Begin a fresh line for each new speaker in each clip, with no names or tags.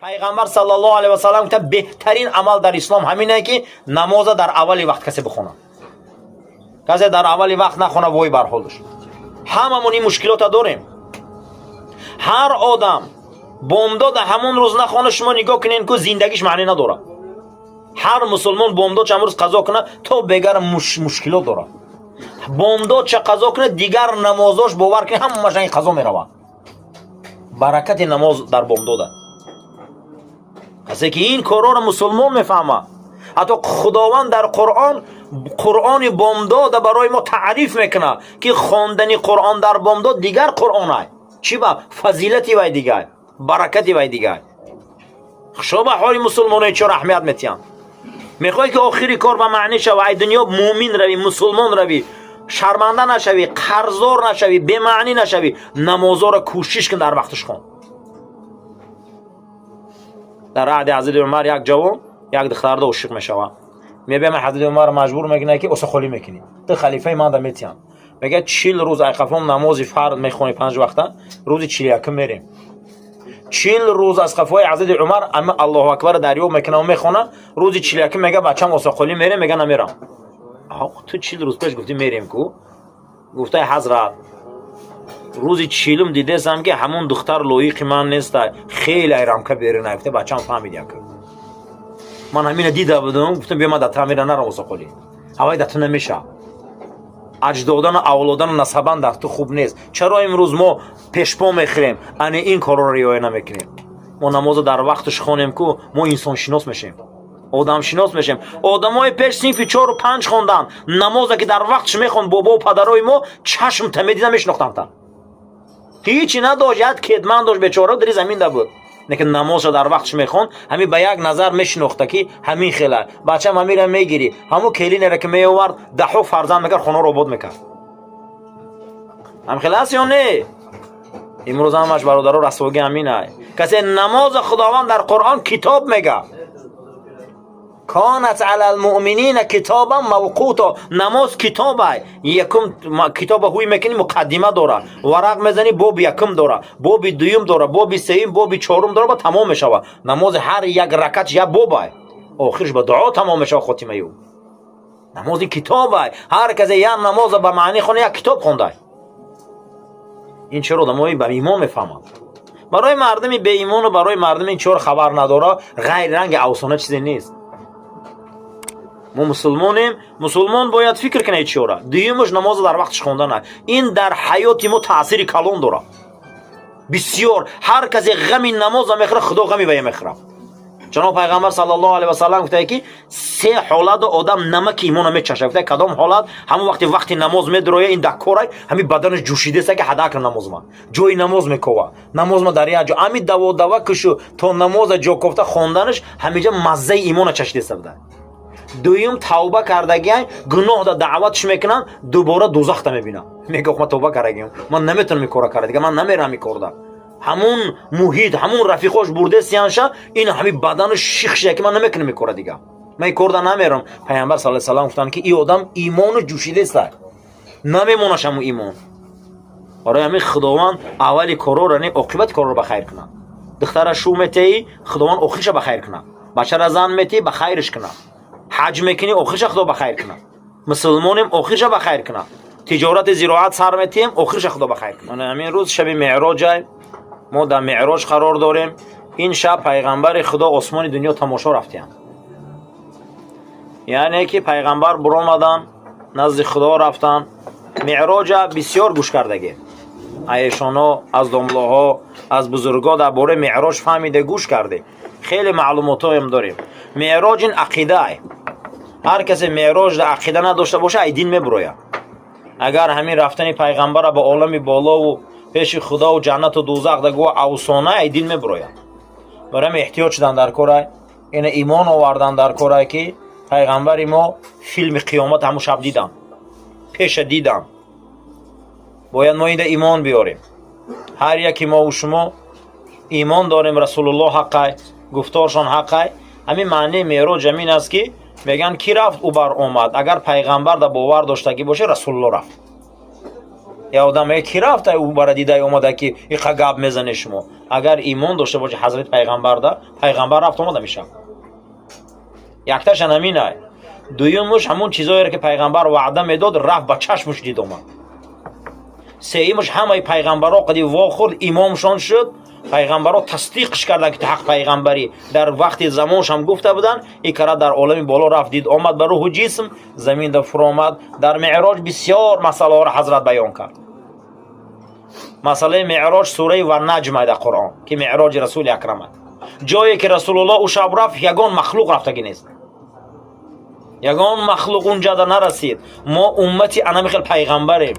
Пайғамбар саллаллоҳу алайҳи васаллам гуфта, беҳтарин амал дар ислом ҳамине, ки намоза дар аввали вақт касе бихонад. Касе дар аввали вақт нахона, вой бар ҳолаш. Ҳамамон ин мушкилота дорем. Ҳар одам бомдода ҳамон рӯз нахона, шумо нигоҳ кунед, ку зиндагиш маънӣ надорад. Ҳар мусулмон бомдод ча ҳамрӯз қазо кунад, то бегар мушкилот дорад. Бомдод ча қазо кунад, дигар намозош, бовар кунед, ҳамааш ранги қазо меравад. Баракати намоз дар бомдода. Касе ки ин корҳоро мусулмон мефаҳмад, ҳатто Худованд дар Қуръон Қуръони бомдода барои мо таъриф мекунад, ки хондани Қуръон дар бомдод дигар Қуръон ай. Чӣ ба фазилати вай дигар, баракати вай дигар. Хушо ба ҳоли мусулмонои чор аҳамият метиҳанд. Мехоҳӣ, ки охири кор ба маънӣ шава, ай дунё муъмин равӣ, мусулмон равӣ, шарманда нашавӣ, қарздор нашавӣ, бемаънӣ нашавӣ, намозоро кӯшиш кун, дар вақташ хон. Дар аҳди Ҳазрати Умар як ҷавон як духтарда ошиқ мешавад. Мебиям, Ҳазрати Умар маҷбур мекунад, ки осахолӣ мекунӣ, ту халифаи ман да метиҳам. Мегӯяд, 40 рӯз айқафом намози фард мехонӣ панҷ вақта, рӯзи 41-ум мерем. 40 рӯз аз қафои Ҳазрати Умар ама Аллоҳу акбар дарёб мекунам, мехона. Рӯзи 41-ум мега, бачам, осахолӣ мерем. Мега, намерам. Ту 40 рӯз пеш гуфтӣ, мерем ку. Гуфтаи ҳазрат, рӯзи 40-ум дидесам, ки ҳамон духтар лоиқи ман неста, хеле айрамка берина. Гуфта, бачам, фаҳмид, яка ман ҳамина дида будам, гуфтам, биё, ман дар тамира нарам осоқолӣ, ҳавай дар ту намеша, аҷдодану авлодану насабан дар ту хуб нест. Чаро имрӯз мо пешпо мехӯрем, ани ин корро риоя намекунем? Мо намозо дар вақташ хонем ку, мо инсоншинос мешем, одамшинос мешем. Одамои пеш синфи чору панҷ хондан, намоза ки дар вақтш мехонд, бобову падарои мо чашм та медида мешинохтанд. Ҳичи надошт, як кетман дошт бечора, дари заминда буд, лекин намозша дар вақтш мехонд, ҳамин ба як назар мешинохта, ки ҳамин хела бачам ҳамира мегирӣ. Ҳамун келинере ки меовард, даҳҳо фарзанд мекард, хонаро обод мекард. Ҳам хела аст ё не? Имрӯз ҳамаш, бародаро, расвогӣ ҳамин ай. Касе намоза Худованд дар Қуръон китоб мега, канат ала лмуъминина китобан мавқуто. Намоз китобай. Якум китоба ҳуй мекунӣ, муқаддима дора, варақ мезанӣ, боби якум дора, боби дуюм дора, боби сеюм, боби чорум дора, ба тамом мешава. Намози ҳар як ракат як бобай, охирш ба дуо тамом мешава, хотимаи ӯ. Намози китобай. Ҳар касе як намоза ба маънӣ хона, як китоб хондай. Ин чаро одамои ба имон мефаҳманд? Барои мардуми беимону барои мардуми ин чор хабар надора, ғайри ранги афсона чизе нест. Мо мусулмонем, мусулмон бояд фикр кунад чиёра. Дуюмаш, намоза дар вақташ хондан, ин дар ҳаёти мо таъсири калон дорад бисёр. Ҳар касе ғами намоза мехӯрад, Худо ғами вая мехӯрад. Ҷаноб Пайғамбар саллаллоҳу алайҳи васаллам гуфтае, ки се ҳолату одам намаки имона мечашад. Гуфтае, кадом ҳолат? Ҳамон вақте вақти намоз медроя, ин даккорай, ҳамин баданаш ҷӯшидеста, ки ҳадакр намозма ҷои намоз мекова, намозма дар як ҷо ҳами даводава кушу то намоза ҷо кофта хонданаш, ҳамиҷа маззаи имона чашидеста буда. Дуюм, тавба кардагиай, гуноҳда даъватш мекунанд, дубора дузахта мебинам, мега, ман тавба кардагиам, ман наметавонам ин кора карда, дига ман намерам ин корда. Ҳамун муҳит, ҳамун рафиқош бурдесиянша, ин ҳами бадану ших шуда, ки ман намекунам ин кора, дига ман ин корда намерам. Пайғамбар сал салам гуфтанд, ки ин одам имону ҷӯшидеста, намемонаш ҳамун имон. Барои ҳамин Худованд аввали корҳоро не, оқибати корро ба хайр кунад. Духтара шу метеҳӣ, Худованд охирша ба хайр кунад. Бачара зан метеҳӣ, ба хайриш кунад. Ҳаҷ мекунӣ, охирша Худо ба хайр кунад. Мусулмонем, охирша ба хайр кунад. Тиҷорати зироат сар метиҳем, охирша Худо ба хайр кунад. Ҳамин рӯз шаби меъроҷай, мо дар меъроҷ қарор дорем. Ин шаб Пайғамбари Худо осмони дунё тамошо рафтиянд, яъне ки Пайғамбар буромаданд, назди Худо рафтанд. Меъроҷа бисёр гӯш кардагем, аешоно, аз домлоҳо, аз бузургҳо дар бораи меъроҷ фаҳмида, гӯш кардем, хеле маълумотҳоем дорем. Меъроҷ ин ақидаай. Ҳар касе меъроҷ дар ақида надошта боша, ай дин мебурояд. Агар ҳамин рафтани Пайғамбара ба олами болову пеши Худову ҷаннату дузах да гӯ афсона, ай дин мебурояд. Барои ҳамин эҳтиёҷ шудан дар корай, ина имон овардан дар корай, ки Пайғамбари мо филми қиёмат ҳамун шаб дидам, пеша дидам. Бояд мо инда имон биёрем. Ҳар яки мову шумо имон дорем, Расулуллоҳ ҳаққай, гуфторшон ҳаққай. Ҳамин маънии меъроҷ ҳамин аст, ки мегӯянд, кӣ рафт, ӯ баромад. Агар Пайғамбар да бовар доштагӣ боша, Расулулло рафт. Я одам мега, ки рафта ӯ бара дидай омада, ки иқа гап мезане? Шумо агар имон дошта бошед ҳазрати пайғамбарда, пайғамбар рафт омада мешав. Якташан ҳаминай. Дуюмуш, ҳамун чизоеро, ки пайғамбар ваъда медод, рафт, ба чашмуш дид омад. Сеюмуш, ҳамаи пайғамбаро қади вохӯрд, имомшон шуд. Пайғамбаро тасдиқш карданд, ки ту ҳақ пайғамбарӣ. Дар вақти замоншам гуфта буданд. И кара дар олами боло рафт, дид омад, ба рӯҳу ҷисм заминда фуромад. Дар меъроҷ бисёр масъалаҳоро ҳазрат баён кард. Масъалаи меъроҷ сураи Ваннаҷм дар Қуръон, ки меъроҷи расули акрам аст. Ҷое ки Расулуллоҳ ӯ шаб рафт, ягон махлуқ рафтагӣ нест, ягон махлуқ унҷада нарасид. Мо уммати анами хел пайғамбарем.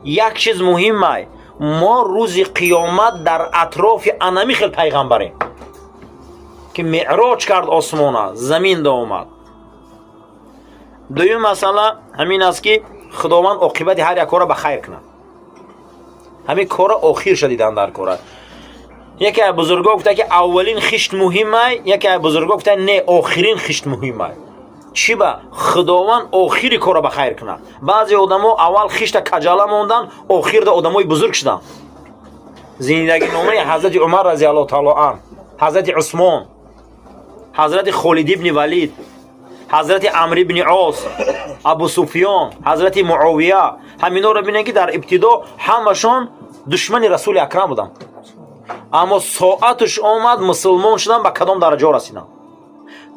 Як чиз муҳимай: мо рӯзи қиёмат дар атрофи анами хел пайғамбарем, ки меъроҷ кард, осмона заминда омад. Дуюм масъала ҳамин аст, ки Худованд оқибати ҳар як корро ба хайр кунад. Ҳамин корро охирша дидан дар кора. Яке аз бузургҳо гуфта, ки аввалин хишт муҳимай, яке аз бузургҳо гуфта, не, охирин хишт муҳимай. Чӣ ба? Худованд охири корро ба хайр кунад. Баъзе одамо аввал хишта каҷала мондан, охирда одамои бузург шуданд. Зиндагиномаи ҳазрати Умар разиаллоҳу таоло ан, ҳазрати Усмон, ҳазрати Холид ибни Валид, ҳазрати Амр ибни Ос, Абу Суфён, ҳазрати Муовия, ҳаминҳоро бинед, ки дар ибтидо ҳамашон душмани расули акрам буданд, аммо соаташ омад, мусулмон шудан, ба кадом дараҷаҳо расиданд.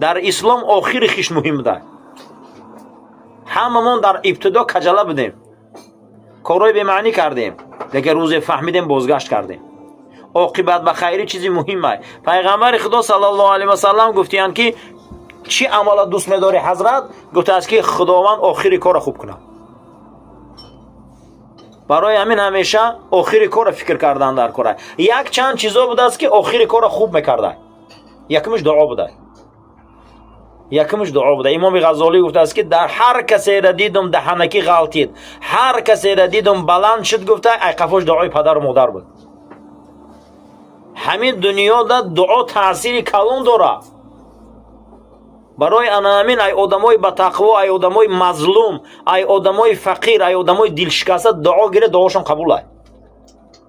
Дар ислом охири хиш муҳим буда. Ҳамамон дар ибтидо каҷала будем, корҳои бемаънӣ кардем, лекин рӯзе фаҳмидем, бозгашт кардем. Оқибат ба хайрӣ чизи муҳимай. Пайғамбари Худо саллаллоҳу алайҳи васаллам гуфтиянд, ки чӣ амала дӯст медорӣ, ҳазрат? Гуфтааст, ки Худованд охири корро хуб кунад. Барои ҳамин ҳамеша охири корро фикр кардан дар кора. Як чанд чизо будааст, ки охири корро хуб мекарда. Якумш дуо буда, якумш дуо буда. Имоми Ғаззолӣ гуфтааст, ки дар ҳар касеро дидум, даҳанакӣ ғалтид, ҳар касеро дидум, баланд шуд, гуфта, айқафош дуои падару модар буд. Ҳамин дунёда дуо таъсири калон дорад. Барои ана ҳамин, ай одамои батақво, ай одамои мазлум, ай одамои фақир, ай одамои дилшикаста дуо гире, дуошон қабулай.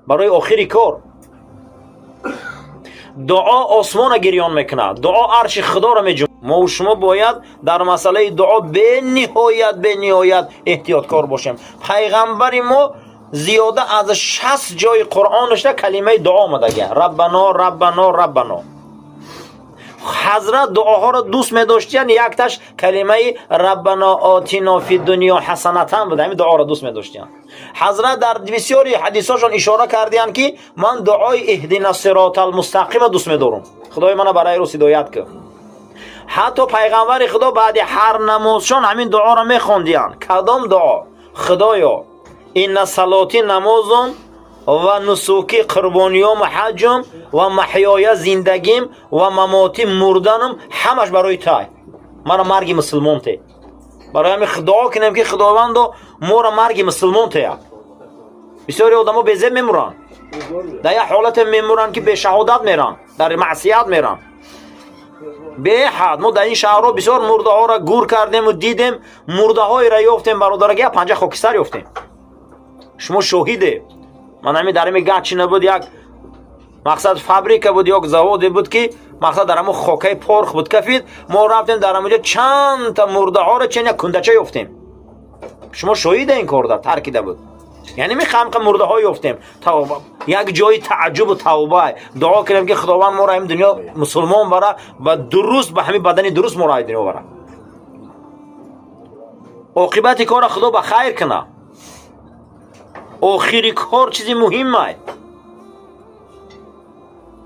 Барои охири кор дуо осмона гирён мекунад, дуо арши Худоро меҷум. Мо шумо бояд дар масъалаи дуо бениҳоят, бениҳоят эҳтиёткор бошем. Пайғамбари мо зиёда аз 60 ҷои Қуръонашда калимаи дуо омадага: раббано, раббано, раббано. Ҳазрат дуоҳоро дӯст медоштиянд. Якташ калимаи раббано отино фи дунё ҳасанатан буда. Ҳамин дуоро дӯст медоштиянд. Ҳазрат дар бисёри ҳадисҳошон ишора кардиянд, ки ман дуои иҳдина сиротал мустақима дӯст медорам, Худои мана барои рост ҳидоят кун. Ҳатто пайғамбари Худо баъди ҳар намозшон ҳамин дуоро мехондиянд. Кадом дуо? Худоё, инна салоти, намозум, ва нусуки, қурбониёму ҳаҷум, ва маҳёя, зиндагим, ва мамоти, мурданум, ҳамаш барои тай, мара марги мусулмон те. Барои ҳамин дуо кунем, ки Худовандо, моро марги мусулмон теяд. Бисёри одамо безеб мемуранд, дар як ҳолате мемуранд, ки бешаҳодат меранд, дар маъсият меранд. Беҳад мо дар ин шаҳрҳо бисёр мурдаҳоро гур кардему дидем, мурдаҳоеро ёфтем, бародараги, як панҷа хокистар ёфтем. Шумо шоҳиде. Ман ҳамин дар ҳамин Гатчина буд, як мақсад фабрика буд ё заводе буд, ки мақсад дар ҳамон хокаи порох буд, кафид. Мо рафтем, дар ҳамонҷо чандта мурдаҳоро чен як кундача ёфтем. Шумо шоҳиде, ин корда таркида буд. Яъне ми хамқа мурдаҳо ёфтем. Як ҷои тааҷҷубу тавба. Дуо кунем, ки Худованд моро ҳамин дунё мусулмон бара ва дуруст ба ҳамин бадани дуруст моро ай дунё бара. Оқибати корро Худо ба хайр кунад. Охири кор чизи муҳимай.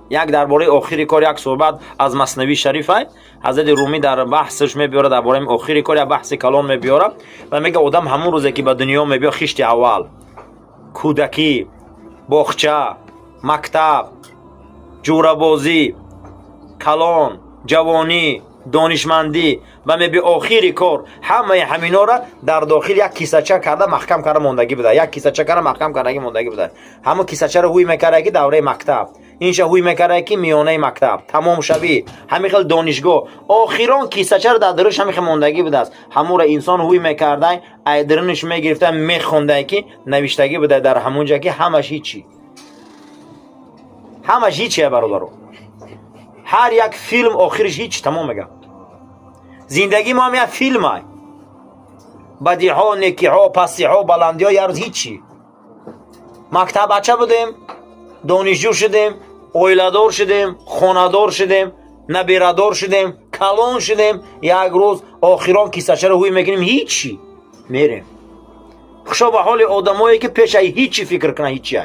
Як дар бораи охири кор як суҳбат аз Маснавии Шарифай. Ҳазрати Румӣ дар баҳсаш мебиёрад дар бораи охири кор, як баҳси калон мебиёрад ва мега, одам ҳамон рӯзе, ки ба дунё мебиёд, хишти аввал, кӯдакӣ, боғча, мактаб, ҷӯрабозӣ, калон, ҷавонӣ, донишмандӣ ва меби охири кор, ҳамаи ҳаминора дар дохил як кисача карда маҳкам карда мондагӣ буда. Як кисача карда маҳкам кардагӣ мондагӣ буда. Ҳамон кисачаро ҳуй мекарда, ки давраи мактаб. Инша ҳуй мекарда, ки миёнаи мактаб тамом шавӣ, ҳамин хел донишгоҳ охирон кисачаро дар дуриш ҳамин хел мондагӣ будааст. Ҳамура инсон ҳуй мекардай, айдириниш мегирифта, мехондай, ки навиштагӣ буда дар ҳамун ҷа, ки ҳамаш ҳичи, ҳамаш ҳичия, бародаро. Ҳар як филм охириш ҳичи тамом мегардад. Зиндагии мо ҳам як филмай: бадиҳо, некиҳо, пастиҳо, баландиҳо, як рӯз ҳичи. Мактабача будем, донишҷӯ шудем, оиладор шудем, хонадор шудем, набирадор шудем, калон шудем. Як рӯз охирон кисачаро ҳуй мекунем, ҳичи, мерем. Хушо ба ҳоли одамое, ки пешаи ҳичи фикр кунанд, ҳичи.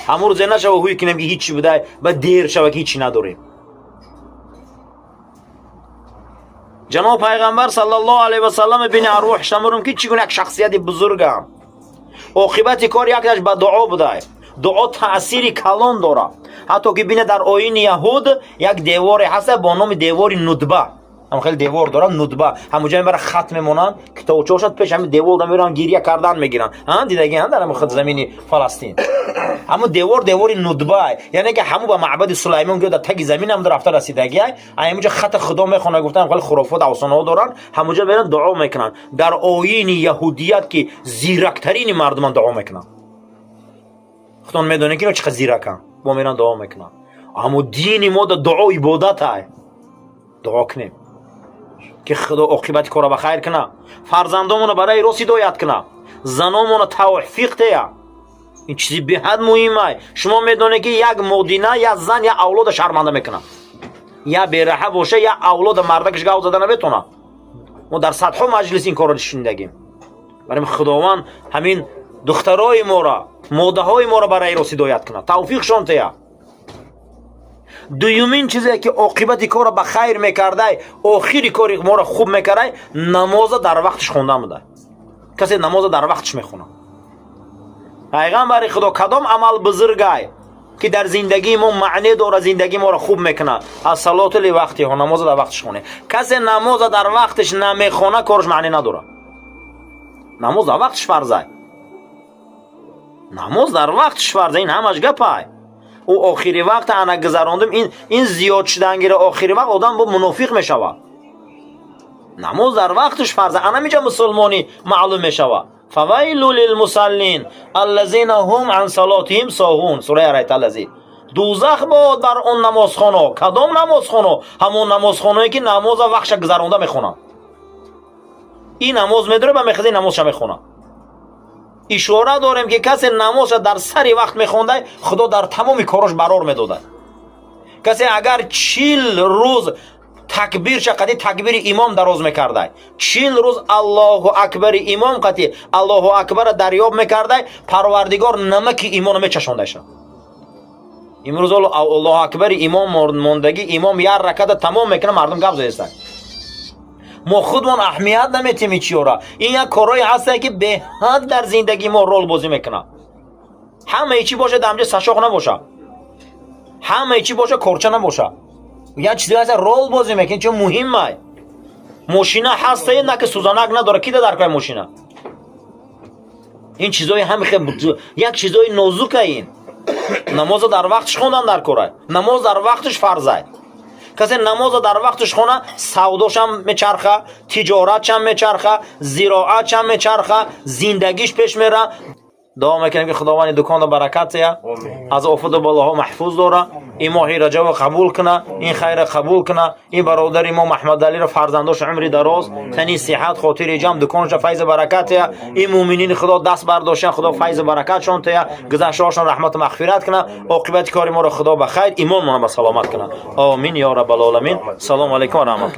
Ҳамун рӯзе нашава ҳуй кунем, ки ҳичи будай, ба дер шава, ки ҳичи надорем. Ҷаноб пайғамбар саллаллоҳу алайҳи васаллам бини арвоҳ шамурум, ки чӣ гуна як шахсияти бузургам. Оқибати кор якташ ба дуо будай. Дуо таъсири калон дорад. Ҳатто ки бине, дар оини яҳуд як деворе ҳаста бо номи девори Нудба. Ҳам хеле девор дорад Нудба. Ҳамуҷа мебара, хат мемонанд, китобчаошад, пеш ҳамин девор да мераванд, гиря кардан мегиранд. Дидаги дар ҳамин худ замини Фаластин ҳамун девор, девори Нудба, яъне ки ҳамун ба маъбади Сулаймон гӯё дар таги замин ҳам рафта расидагиай. Ҳамунҷа хати худо мехонад, гуфтан, хеле хурофот, афсонаҳо доранд. Ҳамунҷа меранд, дуо мекунанд. Дар оини яҳудият, ки зирактарини мардуман дуо мекунанд, худон медонед, ки ино чӣ қадр зираканд, бо меранд, дуо мекунанд. Аммо дини мо да дуо ибодатай. Дуо кунем, ки Худо оқибати корро ба хайр куна, фарзандомонро барои рост ҳидоят куна, заномонро тавфиқ тея. Ин чизи беҳад муҳимай. Шумо медонед, ки як модина, як зан як авлода шарманда мекунад. Я бераҳа боша, як авлода мардакаш гав зада наметавонад. Мо дар садҳо маҷлис ин корро шунидагим. Барои Худованд ҳамин духтарои моро, модаҳои моро барои рост ҳидоят кунад, тавфиқшон тея. Дуюмин чизе, ки оқибати корро ба хайр мекардай, охири кори моро хуб мекардай, намоза дар вақташ хондан буда. Касе намоза дар вақташ мехонад. Пайғамбари Худо: «Кадом амал бузургай, ки дар зиндагии мо маъне дорад, зиндагии моро хуб мекунад?» الصلاة لوقتها, намоза дар вақташ хоне. Касе намоза дар вақташ намехона, кораш маъне надорад. Намоз дар вақташ фарзай, намоз дар вақташ фарзай. Ин ҳамаш гапай. Ӯ охири вақт ана гузарондум, ин зиёд шудангира, охири вақт одам бо мунофиқ мешавад. Намоз дар вақташ фарза, анамиҷа мусулмонӣ маълум мешавад. فويل للمصلين الذين هم عن صلاتهم ساهون. Сураи أرأيت الذي. Дӯзах бод бар он намозхоно. Кадом намозхоно? Ҳамон намозхоное, ки намоза вақтша гузаронда мехонанд. Ин намоз медора ба мехеза, намозша мехонад. Ишора дорем, ки касе намозша дар сари вақт мехондай, Худо дар тамоми корош барор медодад. Касе агар 40 рӯз такбирша қати такбири имом дароз мекардай, 40 рӯз Аллоҳу акбари имом қати Аллоҳу акбара дарёб мекардай, Парвардигор намаки имоно мечашондайша. Имрӯз ҳоло Аллоҳу акбари имом мондагӣ, имом як раката тамом мекунад, мардум гап заестанд. Мо худмон аҳамият наметиҳем ин чиёра. Ин як корҳое ҳастае, ки беҳад дар зиндагии мо рол бозӣ мекунад. Ҳамаи чӣ бошад, дар ҳамҷа сашоқ набошад, ҳамаи чӣ боша, корча набошад, як чизе ҳаста, рол бозӣ мекунад, чун муҳимай. Мошина ҳастае, на ки сӯзанак надора, ки дар кай мошина? Ин чизои ҳами як чизои нозука. Ин намоза дар вақташ хондан дар корай, намоз дар вақташ фарзай. Касе намоза дар вақташ хона, савдошам мечарха, тиҷоратшам мечарха, зироатшам мечарха, зиндагиш пеш мера. Дуо мекунем, ки Худованд дуконро баракат тия, аз офату балоҳо маҳфуз дора, ин моҳи раҷабо қабул куна, ин хайра қабул куна. Ин бародари мо Маҳмадалиро, фарзандош умри дароз, тани сиҳат, хотири ҷамъ, дуконша файзу баракат тия. Ин муъминини Худо даст бардоштан, Худо файзу баракатшон тия, гузаштаҳошон раҳмату мағфират куна, оқибати кори моро Худо ба хайр, имонмона ба саломат куна. Омин ё раббал оламин. Салому алайкум ва раҳматуллоҳ.